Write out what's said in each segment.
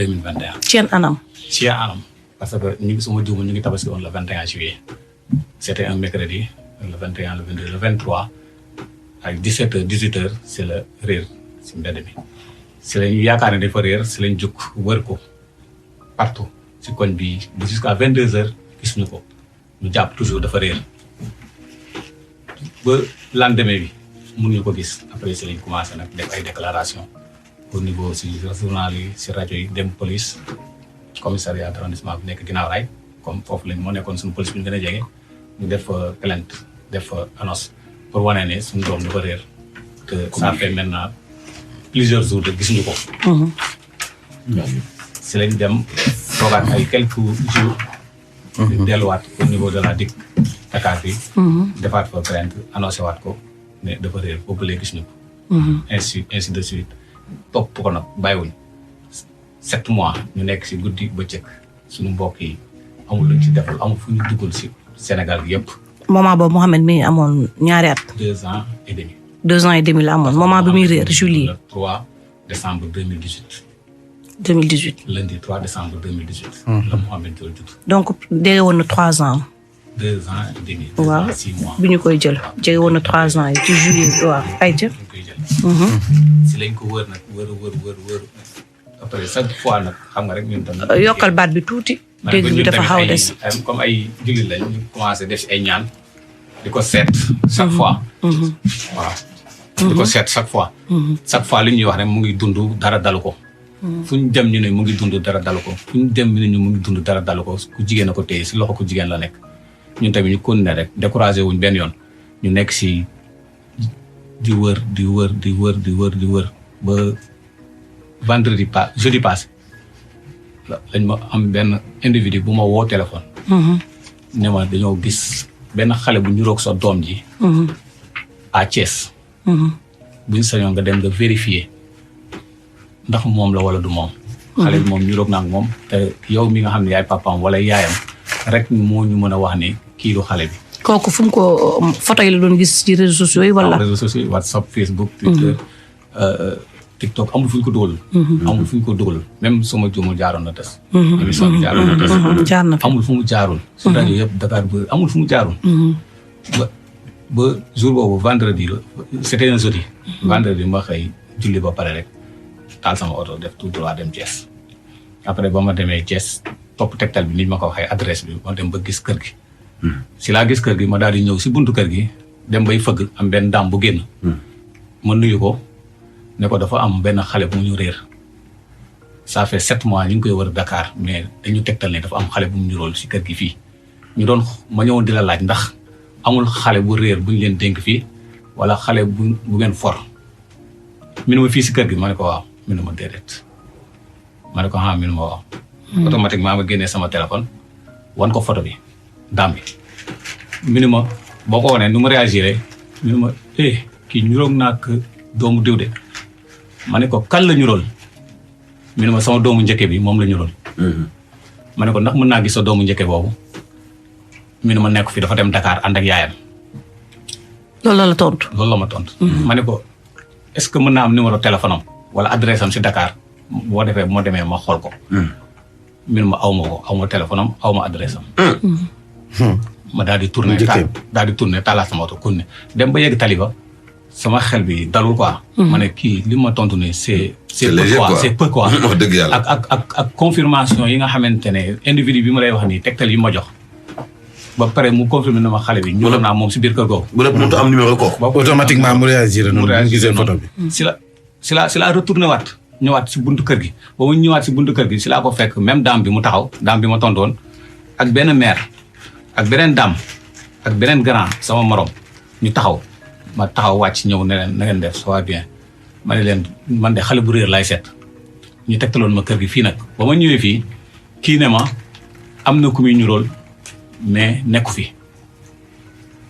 2021. ci anam. ci anam parce que ñu ngi suma juumul ñu ngi tabaski woon le 21 juillet. C'était un mercredi le 21 le 22 le 23 ak 17h 18h c'est le réer si mbedd mi. si lañu yaakaar ne dafa réer si lañ jóg wër ko partout si koñ bi jusqu'à 22h gisuñu ko ñu jàpp toujours dafa réer ba lendemain bi mënuñu ko gis après si lañ commencé nag def ay déclaration au niveau si journal yi si rajo yi dem police commissariat d'arrondissement bi nekk ginnaaw raay comme foofu lañ moo nekkoon suñu police bi ñu gën a jege ñu def plainte def annonce pour wane ne suñu doom dafa réer que ça fait maintenant plusieurs jours de gisuñu ko. si lañ dem toogaat ay quelques jours. delluwaat au niveau de la DIC Dakar bi. defaat fa plainte annoncé waat ko ne dafa réer boobu léegi gisuñu ko. ainsi de suite topp ko nag bàyyiwuñ 7 mois ñu nekk si guddi bëccëg suñu mbokk yi amul luñ ci defal amul fu ñu dugal si Sénégal bi yëpp. moment boobu Mouhamed mi amoon ñaari at. 2 ans et demi. 2 ans et demi la amoon moment bi muy réer juillet. Le 3 décembre 2018. 2018. Lundi 3 décembre 2018. la Mouhamed Diol judd. donc jege woon na 3 ans. 2 ans et demi. 2 waaw ans 6 mois. bi ñu koy jël jege woon na 3 ans yi ci juillet waaw ay jël. ñu koy jël. si lañ ko wër nag wër. après chaque fois nag xam nga rek ñun tam. yokkal baat bi tuuti. dégg bi dafa xaw a des. comme ay jullit lañ ñu commencé def si ay ñaan. di ko seet chaque fois. waaw. di ko seet chaque fois. chaque fois li ñuy wax rek mu ngi dund dara dalu ko. fu ñu dem ñu ne mu ngi dund dara dalu ko fu ñu dem ñu ne mu ngi dund dara dalu ko ku jigéen a ko téye si loxo ku jigéen la nekk. ñun tamit ñu continuer rek découragé wuñ benn yoon ñu nekk si di wër ba vendredi jeudi passé lañ ma am benn individu bu ma woo téléphone. ne ma dañoo gis benn xale bu ñuroog sa doom ji. à Thiès. buñ sañoon nga dem nga vérifier ndax moom la wala du moom. xale bi moom ñuroog na ak moom te yow mi nga xam ne yaay papaam wala yaayam rek moo ñu mën a wax ne kii du xale bi. kooku fu mu ko photo yi la doon gis ci réseaux sociaux yi wala. réseaux sociaux yi WhatsApp Facebook. Twitter TikTok amul fu ñu ko dugal. amul fu ñu ko dugal même suma juumul jaaroon na des. émission bi jaaroon na des. jaar na fi amul fu mu jaarul. su rajo yëpp Dakar ba amul fu mu jaarul. ba jour boobu vendredi la c'était un jeudi. vendredi ma xëy julli ba pare rek taal sama oto def tout droit dem Thiès. après ba ma demee Thiès topp tegtal bi ni ma ko waxee adresse bi ma dem ba gis kër gi. si laa gis kër gi ma daal di ñëw si buntu kër gi dem bay fëgg am benn daam bu génn. ma nuyu ko ne ko dafa am benn xale bu ñu réer. ça fait 7 mois ñu ngi koy wër Dakar mais dañu tegtal ne dafa am xale bu mu nirool si kër gi fii. ñu doon ma ñëwoon di la laaj ndax amul xale bu réer bu ñu leen dénk fii wala xale bu ngeen for. minu ma fii si kër gi ma ne ko waaw minu ma déedéet. ma ne ko ah minu ma waaw. automatiquement ma génnee sama téléphone wan ko photo bi daam bi. minu ma boo ko wanee nu ma réagiré minu ma kii ñuroog naa ak doomu diw de. ma ne ko kan la ñurool. minu ma sama doomu njëkke bi moom la ñurool. ma ne ko ndax mën naa gis sa doomu njëkke boobu. minu ma nekk fi dafa dem Dakar ànd ak yaayam. loolu la tontu. loolu la ma tontu. ma ne ko est-ce que mën naa am numéro téléphone am wala adresse am si Dakar boo defee moo demee ma xool ko. minu ma aw ma ko aw ma téléphone am aw ma adresse am. ma daal di tourné taalaat sama oto kunne dem ba yegg taliba sama xel bi dalul quoi. ma ne kii li ma tontu ne c'est peu quoi. wax dëgg yàlla ak confirmation yi nga xamante ne individu bi ma lay wax nii tegtal yi ma jox. ba pare mu confirmer na ma xale bi ñu naa moom si biir kër googu. bu dee mënut a am numéro kooku. automatiquement mu réagir noonu mu gisee photo bi. si la retourné waat ñëwaat si buntu kër gi ba mu ñëwaat si buntu kër gi si laa ko fekk même dame bi mu taxaw dame bi ma tontoon ak benn mère ak beneen dame ak beneen grand sama morom ñu taxaw ma taxaw wàcc ñëw ne leen na ngeen def ça va bien ma ne leen man de xale bu réer laay seet ñu tegtaloon ma kër gi fii nag ba ma ñëwee fii kii ne ma am na ku muy ñuróol mais nekku fi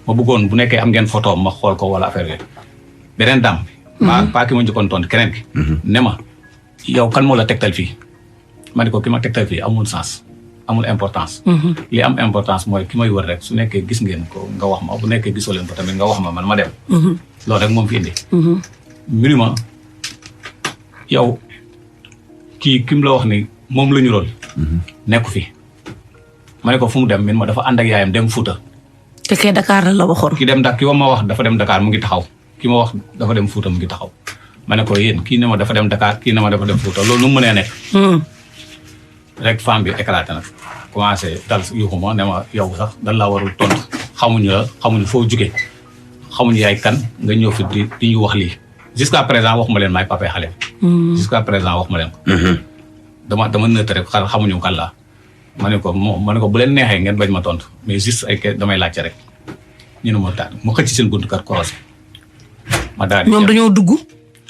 ma bëggoon bu nekkee am ngeen photo ma xool ko wala affaire yooyu beneen dame bi pas ki ma njëkkoon tontu keneen ki ne ma yow kan moo la tegtal fii ma ne ko ki ma tegtal fii amul sens amul importance li am importance mooy ki may wër rek su nekkee gis ngeen ko nga wax ma bu nekkee gisoo leen ko tamit nga wax ma man ma dem loolu rek moom fi indi minima yow ki mu la wax ni moom la ñu rool nekku fi ma ne ko fu mu dem min ma dafa ànd ak yaayam dem Fuuta. te kay Dakar la waxoon. ki dem ki ma wax dafa dem Dakar mu ngi taxaw ki ma wax dafa dem Fuuta mu ngi taxaw ma ne ko yéen kii ne ma dafa dem Dakar kii ne ma dafa dem Fuuta loolu nu mu mënee nekk. rek femme bi éclaté nag commencé dal yuuxu ma ne ma yow sax dan laa warul tontu xamuñu foo jugee xamuñu yaay kan nga ñëw fi di ñu wax lii jusqu'à présent waxuma leen maay papay xale bi. jusqu'à présent waxuma leen ko. dama nëtt rek xamuñu kan laa. ma ne ko bu leen neexee ngeen bañ ma tontu mais juste ay damay laajte rek ñu ne ma taal mu xëcc seen buntu kër korosé. ma daal di ñoom dañoo dugg.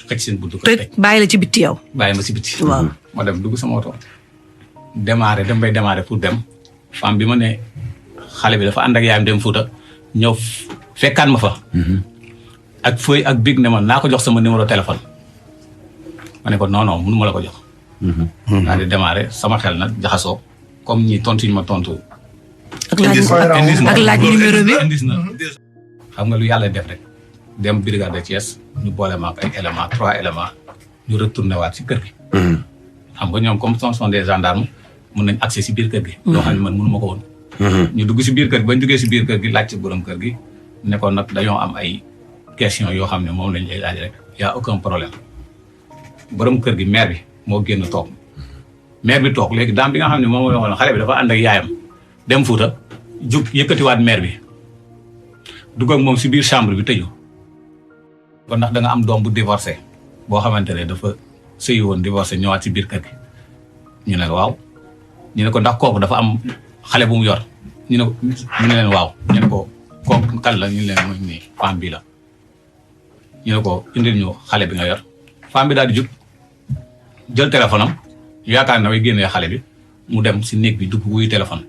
xëcc seen buntu kër te bàyyi la ci bitti yow. bàyyi ma si bitti. waaw ma dem dugg sama oto. dem bay démarrer pour dem femme bi ma ne xale bi dafa ànd ak yaayam dem Fuuta ñëw fekkaat ma fa. ak feuille ak big ne ma naa ko jox sama numéro téléphone. ma ne ko non mënu ma la ko jox. daal di démarrer sama xel nag jaxasoo. comme ñi tontuñ ma tontu. ak laaj numéro bi indis na xam nga lu yàlla def rek dem brigade de Thiès ñu boole ma ak ay éléments 3 éléments ñu retourné waat si kër gi. xam nga ñoom comme ce sont des gendarmes mun nañ accès si biir kër gi. loo xam ne man mënu ma ko woon. ñu dugg si biir kër gi bañ duggee si biir kër gi laaj ci borom kër gi ne ko nag dañoo am ay questions yoo xam ne moom lañ lay laaj rek y a aucun problème borom kër gi maire bi moo génn toog. maire bi toog léegi daam bi nga xam ne moom moo waxoon xale bi dafa ànd ak yaayam dem Fuuta jug yëkkatiwaat maire bi dugg ak moom si biir chambre bi tëju kon ndax da nga am doom bu divorcé boo xamante ne dafa sëyi woon divorcé ñëwaat si biir kër gi ñu ne waaw ñu ne ko ndax kooku dafa am xale bu mu yor ñu ne leen waaw ñu ne ko kooku kan la ñu leen mooy nii femme bi la ñu ne ko indil ñu xale bi nga yor femme bi daal di jug jël téléphone am yaakaar na way génnee xale bi mu dem si néeg bi dugg wuyu téléphone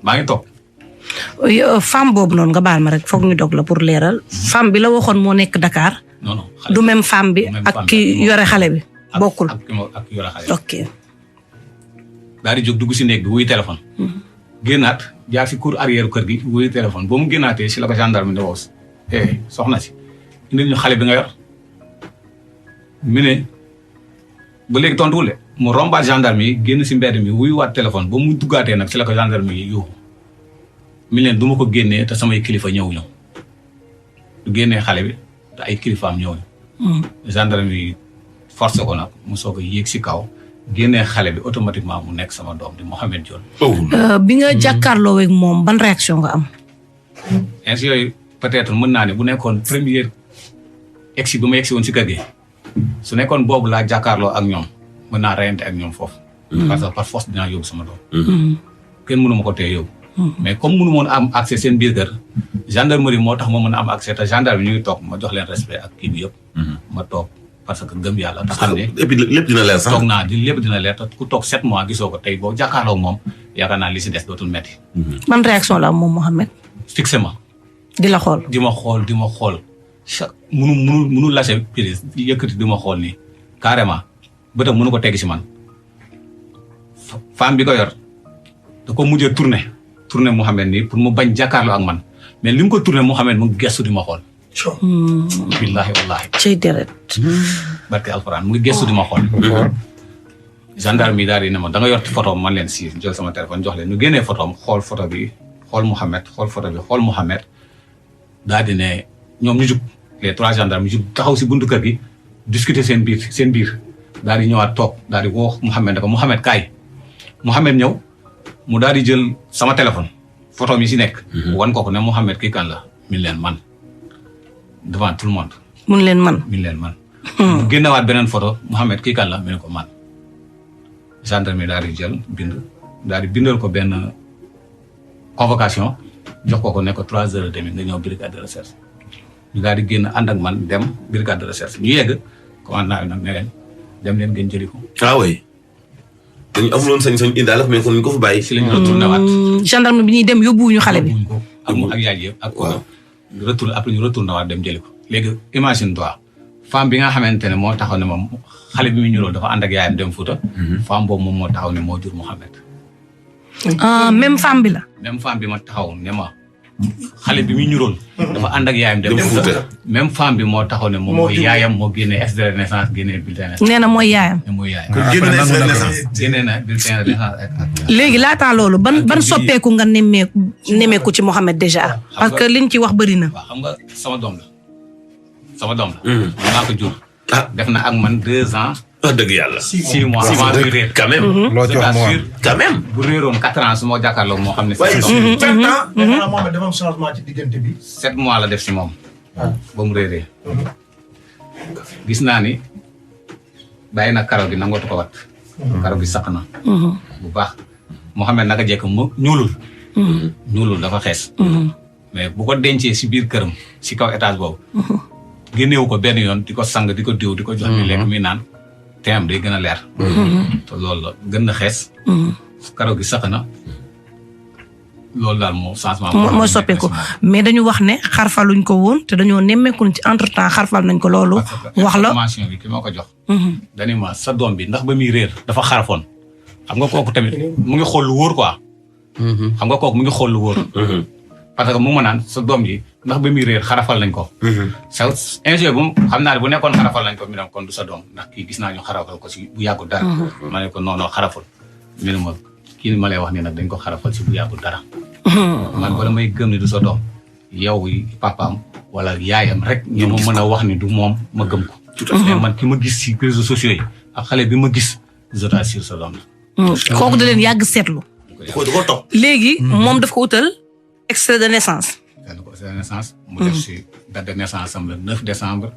maa ngi toog. femme boobu noonu nga baal ma rek foog ñu dog la pour leeral. femme bi la waxoon moo nekk Dakar. non du même femme bi ak ki yore xale bi. bokkul ak yore xale bi. ok. daal di jóg dugg si néeg bi wuyu téléphone. génnaat jaar si cour arrière kër gi wuyu téléphone ba mu génnaatee si la ko gendarme ne woos soxna si indil ñu xale bi nga yor mu ne ba léegi tontuwul de mu rombaat gendarme yi génn si mbedd mi wuyuwaat téléphone ba mu duggaatee nag si la ko gendarme yi yuuxu mi leen du ma ko génnee te samay kilifa ñëwuñu du génnee xale bi te ay kilifaam ñëwuñu. gendarme yi forcé ko nag mu soog a yéeg si kaw génnee xale bi automatiquement mu nekk sama doom di Mohamed Dione. bi nga jàkkaarloo ak moom ban réaction nga am. ainsi yooyu peut-être mën naa ne bu nekkoon première egsi bi ma egsi woon si kër gi su nekkoon boobu laa jàkkaarloo ak ñoom mën naa reyante ak ñoom foofu. parce que par force dinaa yóbbu sama doom. kenn mënu ma ko tee yóbbu. mais comme mënu moon am accès seen biir kër gendarmerie moo tax ma mën a am accès te gendarme ñu ngi toog ma jox leen respect ak kii bi yëpp. ma toog parce que gëm yàlla te xam ne. et puis lépp dina leer sax toog naa lépp dina leer te ku toog 7 mois gisoo ko tey boo jàkkaarloo moom yaakaar naa li si des dootul metti. ban réaction la am moom Mohamed. fixé ma. di la xool di ma xool chaque munu lâché prise yëkkati di ma xool nii carrément bëtam mënu ko tegg si man femme bi ko yor da ko mujjee tourné Mohamed nii pour mu bañ jàkkaarloo ak man mais li mu ko tourné Mohamed mu ngi gestu di ma xool. billahi wallahi cey deret barke alxuraan mu ngi gestu di ma xool. gendarme yi daal di ne ma da nga yor photo man leen si jël sama téléphone jox leen ñu génnee photo am xool photo bi xool Mohamed xool photo bi xool Mohamed daal di ne ñoom ñu jug les 3 gendarmes ñu jug taxaw si buntu kër gi discuter seen biir daal di ñëwaat toog daal di woo Mohamed ne ko Mohamed kaay Mohamed ñëw mu daal di jël sama téléphone photo mi si nekk. wan ko ne Mohamed kii kan la min leen man devant tout le monde. mun leen man min leen man. mu génnewaat beneen photo Mohamed kii kan la mi ne ko man. gendarme daal di jël daal di bindal ko benn convocation jox ko ne ko 3h30 nga ñëw brigade de recherche ñu daal di génn ànd ak man dem brigade de recherche ñu yegg commandant bi nag ne leen dem leen ngeen jëli ko. ah oui dañu amuloon sañ-sañ indaale mais kon ñu ko fa bàyyi. si la ñu retourné waat. gendarme bi ñuy dem yóbbuwuñu xale bi. ak yaay yëpp ak. waaw après ñu retourné waat dem jëli ko. léegi imagine toi femme bi nga xamante ne moo taxaw ne moom xale bi mu ñuuloo dafa ànd ak yaayam dem Fuuta. femme boobu moom moo taxaw ne moo jur Mohamed. même femme bi la. même femme bi ma taxaw ne ma xale bi muy ñuróol dafa ànd ak yaayam dem Fuuta même femme bi moo taxaw ne moom mooy yaayam moo génne extrait de naissance génne bulletin de naissance nee na mooy yaayam. mooy yaayam génne na bulletin de naissance léegi laataa loolu ban soppeeku nga nemmeeku ci Mohamed déjà parce que liñ ci wax bëri na. waaw xam nga sama doom la maa ko jur def na ak man 2 ans wax dëgg yàlla 6 mois avant muy réer quand même loo ci wax moo quand même bu réeroon 4 ans su ma jàkkaarloo moo xam ne waaye 7 ans 7 ans dafa Mohamed dafa am changement ci diggante bi 7 mois la def si moom ba mu réeree gis naa ni bàyyi na karaw gi nangootu ko wat karaw gi saq na bu baax Mohamed naka jekk mu ñuulul dafa xees mais bu ko dencee si biir këram si kaw étage boobu génneewu ko benn yoon di ko sang di ko diw di ko jox mi lekk mi naan teem day gën a leer te loolu la gën na xees karaw gi saq na loolu daal moo changement mooy soppeeku mais dañu wax ne xarfaluñ ko woon te dañoo nemmeeku ci entre temps xarfal nañ ko loolu wax la information bi ki ma ko jox dani ma sa doom bi ndax ba muy réer dafa xarafoon xam nga kooku tamit mu ngi xool lu wóor quoi xam nga kooku mu ngi xool lu wóor parce que mu ma naan sa doom ji ndax ba muy réer xarafal nañ ko sa ingé bu xam naa ne bu nekkoon xarafal nañ ko mi dem kon du sa doom ndax kii gis naa ñu xarafal ko si bu yàggul dara ma ne ko non xarafal mi ne ma kii ma lay wax nii nag dañ ko xarafal si bu yàggul dara man bala may gëm ni du sa doom yow papaam wala yaayam rek ñoo ma mën a wax ni du moom ma gëm ko mais man ki ma gis si réseaux sociaux yi ak xale bi ma gis je t'assure sa doom la kooku da leen yàgg seetlu da ko topp léegi moom daf ko utal extrait de naissance extrait de naissance mu def si date de naissance am le 9 décembre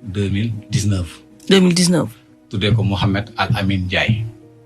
2019 2019 tuddee ko Mohamed Al Amin Ndiaye